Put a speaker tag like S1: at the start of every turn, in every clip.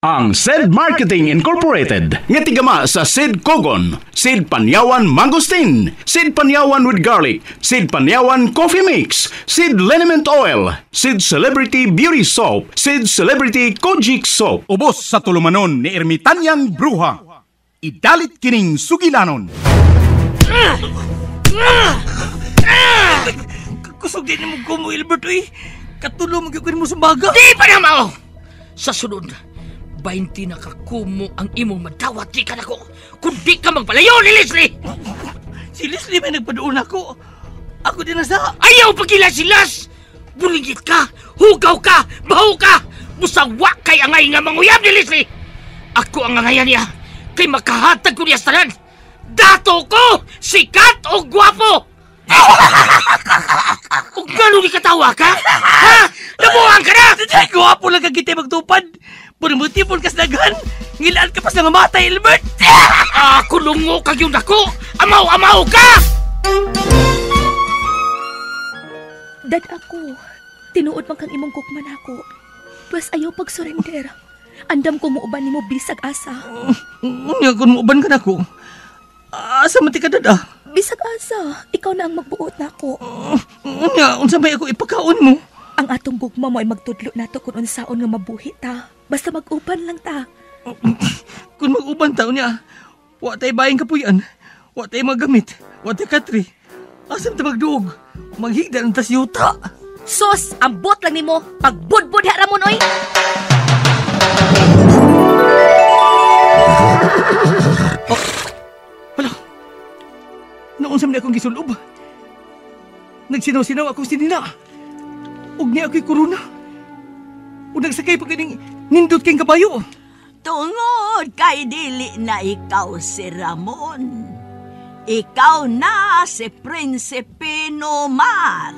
S1: Ang Sed Marketing Incorporated nga tigama sa Sed Kogon, Sed Panyawan Mangosteen, Sed Panyawan with Garlic, Sed Panyawan Coffee Mix, Sed Liniment Oil, Sed Celebrity Beauty Soap, Sed Celebrity Kojic Soap. Ubos sa tulumanon ni Ermitanyang Bruha. Idalit kining sugilanon.
S2: Kusog din mo kumo, Ilbert, uy. Katulong magyukin mo sumbaga.
S3: Di pa na mao! Sa sunod, 20 na kakumo ang imong madawat di ka nako. Kundi ka magpalayo ni Leslie!
S2: Si Leslie may nagpadoon ako. Ako din nasa.
S3: Ayaw pagkila si Las! Bulingit ka! Hugaw ka! Baho ka! Musawa kay angay nga manguyab ni Leslie! Ako ang angayan niya. Kay makahatag ko niya sa tanan. Dato ko! Sikat o gwapo! O gano'n di katawa ka? Ha? Nabuang ka na!
S2: Ay, gwapo lang kagitay magtupad. Purmutipon kas daghan. Ngilaan ka pa sa nga matay, Ilbert.
S3: Ako lungo kag yung dako. Amaw-amaw ka!
S4: Dad ako, tinuod man kang imong gugma nako. Pwes ayaw pag-surrender. Andam ko muuban nimo bisag asa.
S2: Unya kun muuban ka nako. Asa man ti ka, dad ah?
S4: Bisag asa, ikaw na ang magbuot nako.
S2: Unya, unsa may ako ipakaon mo?
S4: Ang atong gugma mo ay magtudlo nato kung unsaon nga mabuhi ta. Basta mag-uban lang ta.
S2: Kung mag-uban ta, unya, wa tay bayang kapuyan, wa tay magamit, wa tay katri. Asam ta magduog? Maghigda ng tas yuta.
S4: Sos, ambot lang nimo. Pagbudbud ha Ramon, oy.
S2: Oh, wala. Noon sa man akong gisulob. Nagsinaw-sinaw akong sinina. Ug niya ako'y korona. Ug nagsakay pa kining nindot kayong kabayo.
S5: Tungod kay dili na ikaw si Ramon. Ikaw na si Prinsipe Nomar.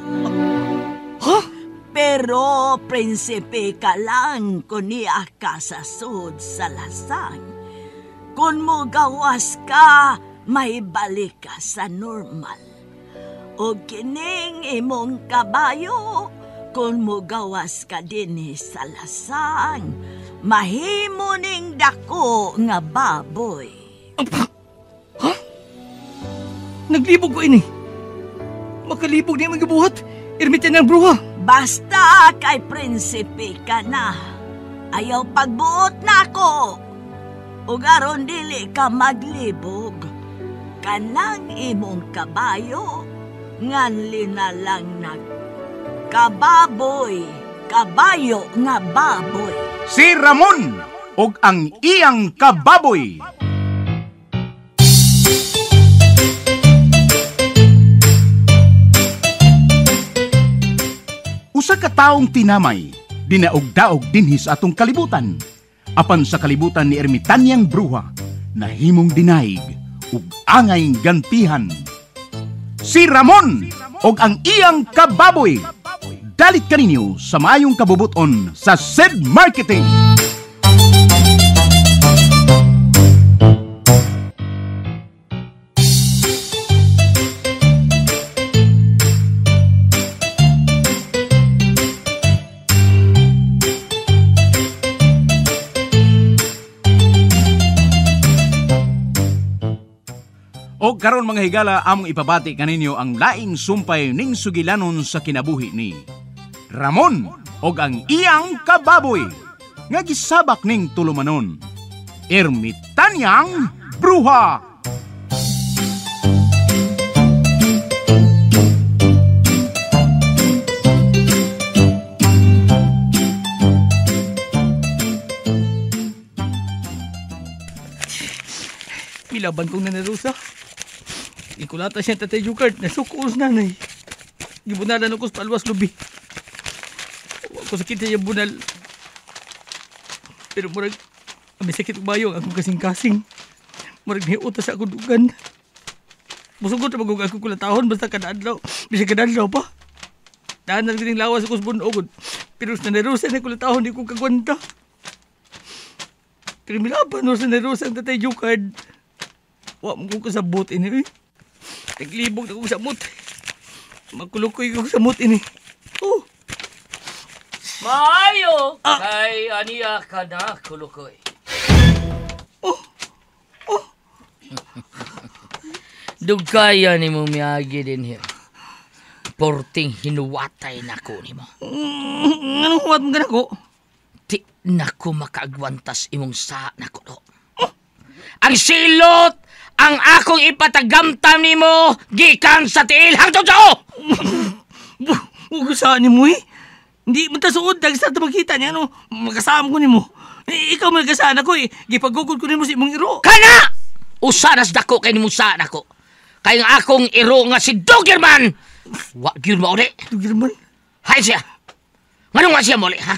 S2: Ha?
S5: Pero prinsipe ka lang kung niya ka sa sud sa lasang. Kung mugawas ka, may balik ka sa normal. O kining imong kabayo, kung mugawas ka din sa lasang, mahimo ning dako nga baboy.
S2: Ha? Naglibog ko ini. Makalibog niya magibuhat. Ermitan ng bruha.
S5: Basta kay prinsipe ka na. Ayaw pagbuot na ako. Ug aron dili ka maglibog. Kanang imong kabayo, nganli na lang nag kababoy, kabayo nga baboy.
S1: Si Ramon og ang iyang kababoy. Usa ka taong tinamay, dinaog-daog dinhi sa atong kalibutan. Apan sa kalibutan ni Ermitanyang Bruha, nahimong dinaig ug angay gantihan. Si Ramon og ang iyang kababoy. Dalit kaninyo sa maayong kabubuton sa Sed Marketing. O karon mga higala, among ipabati kaninyo ang laing sumpay ning sugilanon sa kinabuhi ni Ramon og ang iyang kababoy nga gisabak ning tulumanon, Ermitanyang Bruha.
S2: Milaban kong nanarusa. Ikulata siya tatay Jukard. Nasuko sa nanay. Gibunalan ako sa palwas lubi. Ako sakit sa bunal. Pero murag, may sakit bayo ang akong kasing-kasing. Murag niuta sa akong dugan. Musugot na magug akong kulatahon basta kada adlaw. Bisa kada adlaw pa. Daan na rin lawas ako sa bunog. Pero sa narusa na kulatahon, di ko kagwanta. Pero milaban no sa narusa ang tatay Jukard. Wa mo kong kasabot ini. Naglibog na kong samot. Magkulukoy kong samot ini. Oh.
S3: Maayo kay aniya ka na, kulukoy.
S2: Oh. Oh.
S3: Dugkaya ni mo miyagi din here. Porting hinuwatay na ko ni mo.
S2: Anong huwat mo ganako?
S3: Di na ko makaagwantas imong sa nako do. Ang silot ang akong ipatagamtam ni mo gikan sa tiil hangtod sa o!
S2: Huwag saan ni mo eh. Hindi mo tasuod, dagsa ito makita niya, ano, magkasama ko ni mo. Eh, ikaw magkasaan ako eh, gipagugod ko ni mo sa imong iro.
S3: Kana! Usanas dako kay ni mo saan ako. Kaya nga akong iro nga si Doggerman! Wa gyud mauli.
S2: Doggerman?
S3: Hay siya! Ngano nga siya mauli, ha?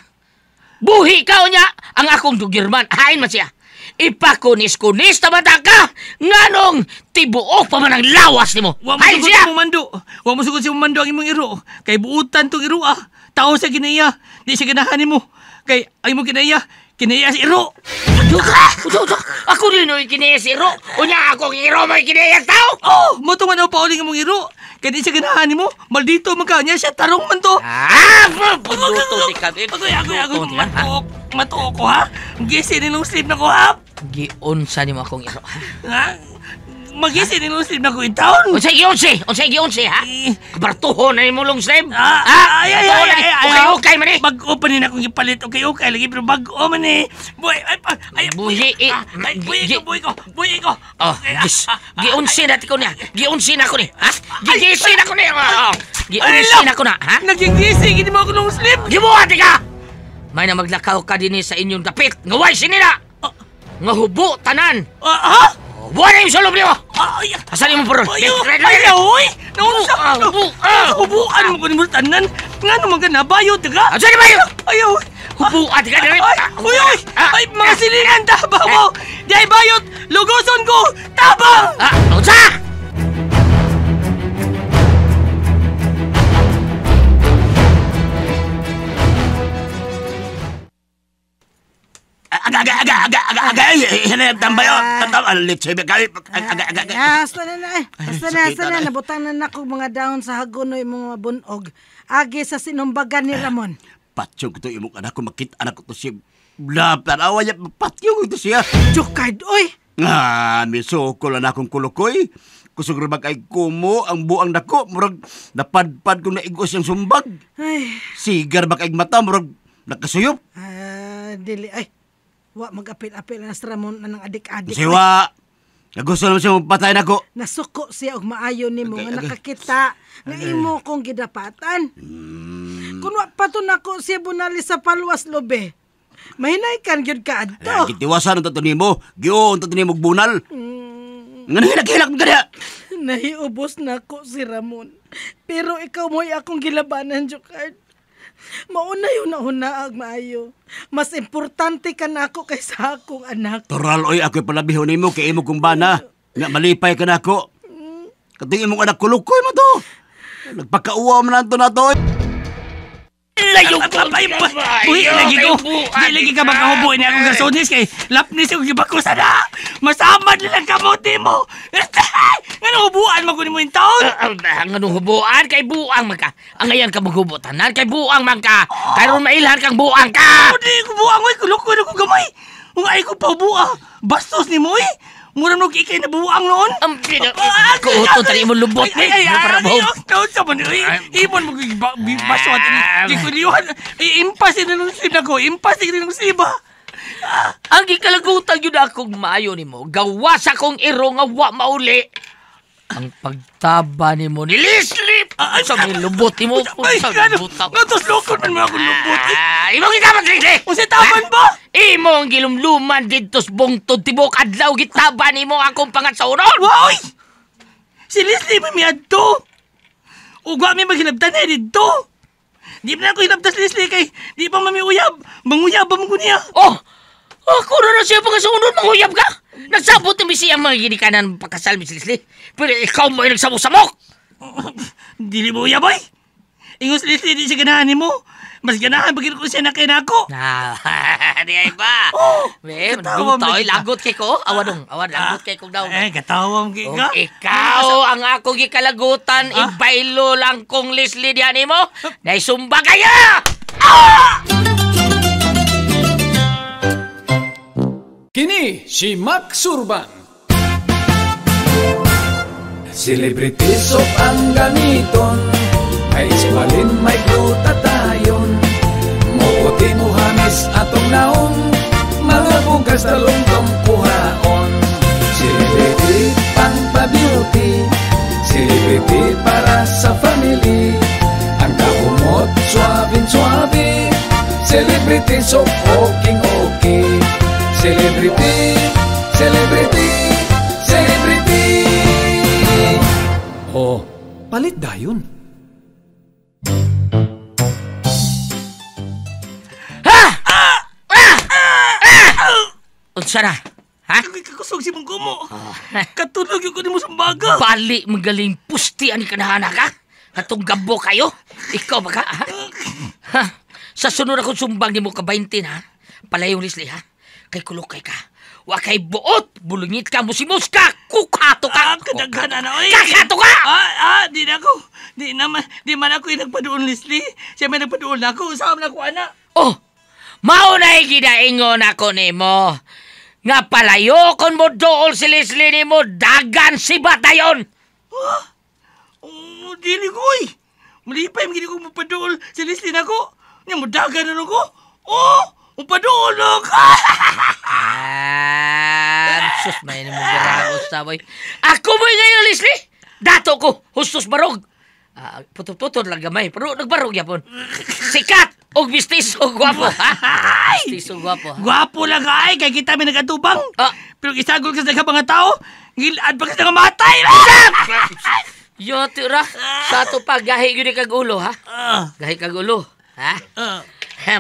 S3: Buhi ka niya ang akong Doggerman. Hain man siya. Ipakunis-kunis na bata ka! Nganong tibuok pa man ang lawas nimo.
S2: Wa mo sugod si mando. Wa mo sugod si mando ang imong iro. Kay buutan tong iro ah. Tao sa kinaiya. Di siya ganahan nimo. Kay ang imong kinaiya, kinaiya si iro.
S3: Ako rin o'y kinaiya si iro. Unya akong iro mo'y kinaiya tao.
S2: Oh, mo to man pauling imong iro. Kay di siya ganahan nimo. Maldito man ka niya siya tarong man to.
S3: Ah, puto si Kabit.
S2: Agoy, agoy, agoy. Matuok ko ha. Gisi ni nung sleep na ko ha.
S3: Giunsa nimo akong iro
S2: ha? Magisi ni long sleeve na ko in town.
S3: Unsay giunsi? Unsay giunsi ha? Kabartuhon na nimo long sleeve.
S2: Ay ay ay ay.
S3: Okay okay man eh.
S2: Bag-o pa ni akong gipalit. Okay okay lagi pero bag-o man eh. Boy ay ay
S3: buhi
S2: ay buhi ko buhi ko buhi ko.
S3: Oh, giunsi na ko niya. Giunsi na ko ni. Ha? Gigisi na ko ni. Giunsi na ko na ha?
S2: Nagigisi gid mo ako long sleeve.
S3: Gibuhat ka. May na maglakaw ka dinhi sa inyong dapit. Nga way sinila. Nga hubo tanan.
S2: Ha?
S3: Buwan yung sulog niyo! Asan yung purol?
S2: Ay, oy! Naunsa! Hubuan mo ko ni mo tanan! Nga naman ka nabayo, taga?
S3: Asan yung bayo?
S2: Ayaw!
S3: Hubuan ka na rin!
S2: Uy, uy! Ay, mga silingan, tabang mo! Di ay bayot! Lugoson ko! Tabang!
S3: Naunsa!
S6: Aga aga aga aga aga aga hinayag tambayo tatam alit sabi kay aga aga aga.
S7: Hasta na na. Hasta na hasta na nabutang na nako mga dahon sa hagunoy mga bunog. Agi sa sinumbagan ni Ramon.
S6: Patsyog to imong anak ko makita anak ko to siya. Bla tanawa niya patyog to siya.
S7: Jukard oy.
S6: Ah, misukol na akong kulukoy. Kusog ra kay kumo ang buang dako murag napadpad kong naigos ang sumbag.
S7: Ay.
S6: Sigar ba kay mata murag nakasuyop.
S7: Dili ay. Wa mag-apil-apil na sa Ramon na ng adik-adik.
S6: Siwa! Nagusto naman siya magpatay na ko.
S7: Nasuko siya og maayo nimo nga nakakita nga imo kong gidapatan. Kun wa pa to nako siya bunali sa Palwas Lobe. Mahinay kan gyud ka adto.
S6: Gitiwasan ang tato nimo. Gion tato nimo bunal. Nga nahilak-hilak mo kaniya.
S7: Nahiubos nako si Ramon. Pero ikaw mo'y akong gilabanan, Jokard. Mauna yun na hunaag maayo. Mas importante ka na ako kaysa akong anak.
S6: Toral, oy, ako'y palabihon nimo kay imo kong bana. Nga malipay ka na ako. Kating imong anak kulukoy mo to. Nagpakauwa man na to.
S3: Layo ko.
S2: Uy, lagi ko. Di lagi ka makahubo ni akong gasonis kay lapnis yung gibakusan na. Masamad lang kamote mo. Ngano hubuan man ko nimo in taon?
S3: Ngano hubuan kay buang man ka. Ang ayan ka maghubo tanan kay buang man ka. Karon mailhan kang buang ka.
S2: Di ko buang oy, kuloko na ko gamay. Ung ay ko pabua. Bastos nimo oy. Mura no ikay na buang noon.
S3: Ang pina. Kuuto tani mo lubot ni.
S2: Ay ay ay. Sa man oy. Ibon mo baso at gikuliwan. Impas ni nung sleeve nako. Impas ni nung sleeve.
S3: Ang gikalagutan yun akong maayo nimo. Gawas akong iro nga wa mauli. Ang pagtaba nimo ni Leslie. Sa may lubot nimo.
S2: Ay, ano? Ngatos lukon man mo akong lubot.
S3: Imong gitaban, Leslie!
S2: Unsay taban ba?
S3: Imong gilumluman didto sa bungtod tibok adlaw gitaba nimo akong pangatsonon.
S2: Woy! Si Leslie may miadto. Ugwa mi maghilabtan na didto. Di pa na ako hilabtas Leslie kay di pa mamiuyab. Manguyab ba mo ko niya?
S3: Oh! Ako na siya pangatsonon, manguyab ka! Nagsabot ni siya ang mga ginikanan pakasal, Miss Leslie. Pero ikaw mo ay nagsabok-samok!
S2: Dili mo uyab, oy! Ingos Leslie, di siya ganahan ni mo. Mas ganahan pag ko siya na kay nako.
S3: Di ay ba?
S2: Oh!
S3: Katawa mo. Lagot kay ko. Awa dong. Awa, lagot kay ko daw.
S2: Eh, katawa mo kay ka.
S3: Ikaw ang akong gikalagutan. Ibaylo lang kong Leslie diyan mo. Naisumba kaya!
S8: Kini si Max Urban. Celebrity soap ang gamiton, may iskwalin, may glutatayon. Muputi mo hamis atong naong, mga bugas talungtong kuhaon. Celebrity pang pa-beauty, celebrity para sa family. Ang kahumot, suwabing-suwabi, celebrity soap, okay-okay. Celebrity, celebrity, celebrity. Oh, palit dayon.
S3: Ha! Unsa na? Ha?
S2: Kakusog si mong gumo. Katulog yung kunin mo sa baga.
S3: Bali, magaling pusti ani kanahana ka. Katong gabo kayo. Ikaw ba ka? Ha? Ha? Sa sunod akong sumbang ni mo ka 20 ha? Palayong Leslie ha? Kay kulukay ka. Wa kay buot, bulungit ka, musimus ka, kukato ka.
S2: Kadaghan na oy.
S3: Kakato ka!
S2: Di na ako. Di man ako yung nagpaduon, Leslie. Siya may nagpaduon na ako. Saan na ako, anak?
S3: Oh, maunay ginaingon ako nimo. Nga palayo kon mo dool si Leslie nimo, dagan si Batayon.
S2: Huh? Oh, dili ko oy. Malipay, magiging ko mapaduol si Leslie na ako. Nga mo dagan na ko. Oh! Upaduol na ako!
S3: Sus, may mo garagos na boy. Ako mo'y ngayon, Leslie! Dato ko, hustos barog. Putol-putol lang gamay, pero nagbarog yapon. Sikat! Og mistiso, gwapo. Mistiso, gwapo.
S2: Gwapo lang ay, kay kita may nagatubang. Pero isagol ka sa mga tao, ngilad pa ka sa matay.
S3: Yo, tira. Sa ato pa, gahi yun kag ulo, ha? Gahi kag ulo, ha?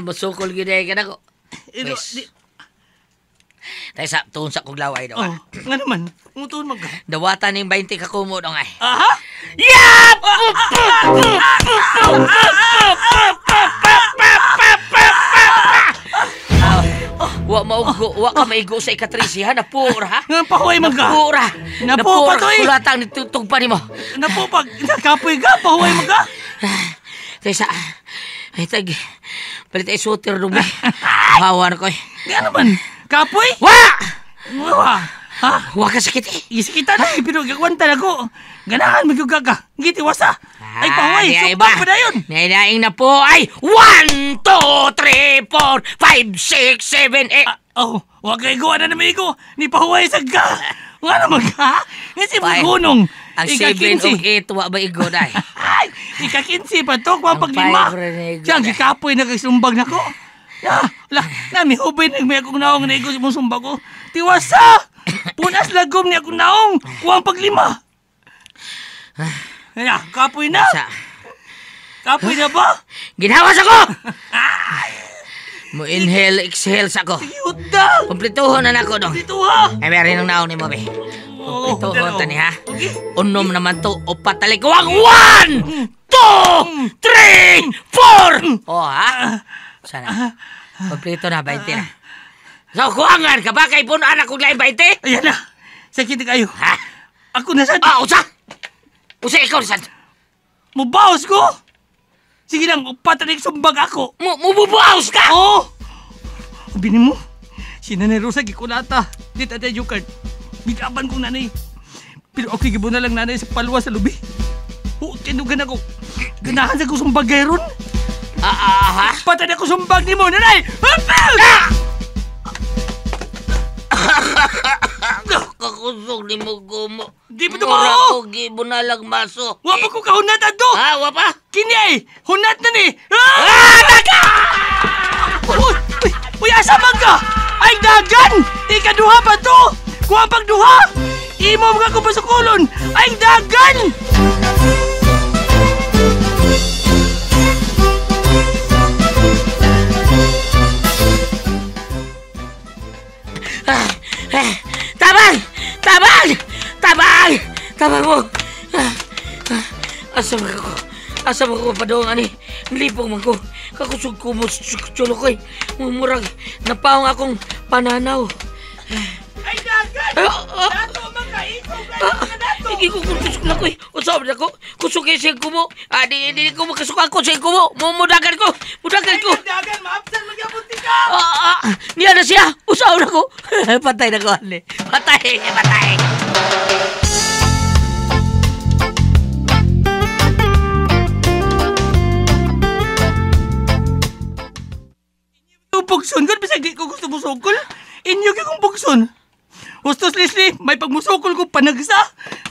S3: Musukol yun ka na ko. Yes. Tayo sa tuon sa kong laway daw.
S2: Oh, nga naman. Umutuon mag ka.
S3: Dawatan yung 20 kakumo daw nga.
S2: Aha!
S3: Yap! Wa maugo, wa ka maigo sa ikatrisi ha, napura ha?
S2: Nga pahuay man ka.
S3: Napura.
S2: Napura to eh.
S3: Kulatang nitutog pa nimo.
S2: Napupag, nakapoy ka, pahuay man ka.
S3: Tayo sa, ay tag, palit ay suter dumi. Hawa na ko eh.
S2: Nga naman, kapoy?
S3: Wa!
S2: Wa! Ha?
S3: Wa ka sakit eh.
S2: Isikitan na eh, pero gagawanta na ko. Ganahan, magyuga ka. Gitiwasa. Ay pahuay, sumpag pa na yun.
S3: Nainaing na po ay 1, 2, 3, 4, 5, 6, 7, 8.
S2: Oh, wag kayo gawa na naman ikaw. Ni pahuay sa ka. Nga naman ka? Nga si Bugunong.
S3: Ang 7 o 8, wa ba igo na eh.
S2: Ay, ika-15 pa to, kuha paglima. Siya, ang gikapoy na kasumbag na ko. La, nami hubay na may akong naong na ikaw mong sumbag ko. Tiwasa! Punas lagom ni akong naong, kuha paglima. Ya, kapoy na. Kapoy na ba?
S3: Ginhawas ako! Mo inhale, exhale sa ako.
S2: Yuta!
S3: Kumplituhon na nako dong.
S2: Kumplituha!
S3: Ay, meron ng naong ni mo, be. Kumplituhon ta ni, ha? Unom naman to, upat talikuwang. 1, 2, 3, 4! Oh, ha? Sana. Kumplito na, 20 na. So, kuangan ka ba? Kay puno anak kong lain 20?
S2: Ayan na. Sakit kayo.
S3: Ha?
S2: Ako na sad.
S3: Ah, usa! Usa, ikaw na sad.
S2: Mubaos ko! Sige lang, upatalik sumbag ako.
S3: Mububaos ka?
S2: Oo! Bini mo, si Nanay Rosa gikulata. Di tatay Jukard. Bigaban kong nanay. Pero okay, gibo na lang nanay sa palwa sa lubi. Oo, tinugan ako. Ganahan sa kong sumbag gayron.
S3: Ha?
S2: Patay ako sumbag ni mo, nanay!
S3: Ah! Kakusog ni mo gumo.
S2: Di pa tumaho!
S3: Mura ko gibo na lang maso.
S2: Wa pa ko kahunat ato!
S3: Ha, wa pa?
S2: Kini ay! Hunat na ni!
S3: Ah! Daga!
S2: Uy! Uy! Asa man ka? Ay, dagan! Ikaduha pa to! Kuha pag duha! Imo mga ko pasukulon! Ay, dagan!
S3: Tabang! Tabang! Tabang! Tabang mo! Asa man ko? Asa man ko padong ani? Lipong man ko. Kakusog ko mo tsulo ko eh. Murag napaong akong pananaw.
S2: Ay, dagan! Dato man ka! Ikaw ka dato!
S3: Hindi ko kusog na ko eh. Usap na ko. Kusog kayo sa kubo. Ah, di ko makasuka ko sa kubo. Mudagan ko. Mudagan ko.
S2: Dagan, maapsan magyapon ka.
S3: Niya na siya. Usaw na ko. Patay na ko, ane. Patay, patay.
S2: Yung bugson, gud bisag di ko gusto musukol. Inyo gyud kong bugson. Hustos Leslie, may pagmusukol ko panagsa.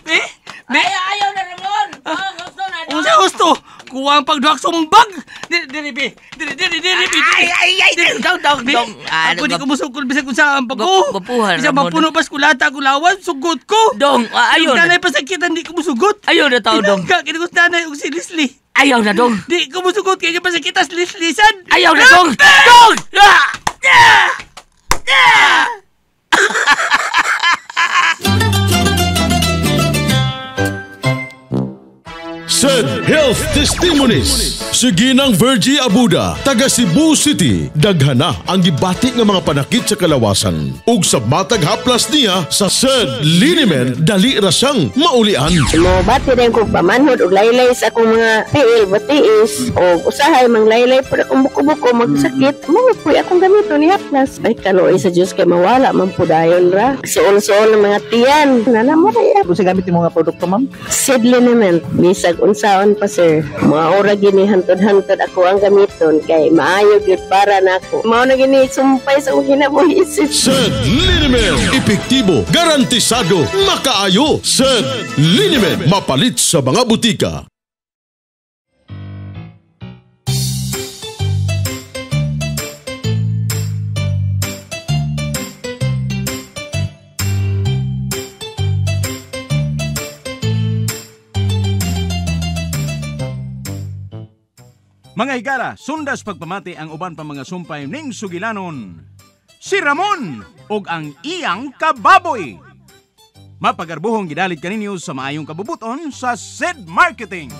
S2: Be, be.
S3: Ayaw na, Ramon. Gusto na.
S2: Unsa husto? Kuha ang pagduak sumbag. Diri be. Diri diri diri be.
S3: Ay, ay, ay. Dong, dong,
S2: Be,
S3: dong.
S2: ako di ko musukol bisag unsa ang bago.
S3: Gapuhan,
S2: Bisag
S3: Ramon.
S2: mapuno pas kulata ako lawan, sugot ko.
S3: Dong, ayaw
S2: Yung
S3: na.
S2: nanay pasakitan di ko musugot.
S3: Ayaw na tao, dong.
S2: Tinangka, kini ko nanay og si Leslie.
S3: Ayaw na, dong.
S2: Di ko musugot kay pasakita si Leslie sad.
S3: Ayaw na, dong. Dong! Ah! Ah! Ah!
S9: Said Health Testimonies. Si Ginang Virgie Abuda, taga Cebu City, daghana ang gibati nga mga panakit sa kalawasan. Ug sa matag haplas niya sa Said Liniment, dali ra siyang maulian.
S10: Mobati rin ko pamanhod og laylay sa akong mga tiil, batiis o usahay manglaylay pud akong buko-buko magsakit. Mo puy akong gamiton ni haplas. Ay kaluoy sa Dios kay mawala man pudayon ra. Suol-suol ng mga tiyan. Nana mo ra.
S11: Unsa gamit nimo nga produkto, ma'am?
S10: Seed liniment, bisag unsaon pa sir. Mga ora gini hantod-hantod ako ang gamiton kay maayo gyud para nako. Mao na gini sumpay sa akong kinabuhi sir.
S9: Said Liniment, epektibo, garantisado, makaayo. Said Liniment, mapalit sa mga butika.
S1: Mga higala, sundas pagpamati ang uban pa mga sumpay ning sugilanon. Si Ramon og ang iyang kababoy. Mapagarbuhong gidalit kaninyo sa maayong kabubuton sa Said Marketing.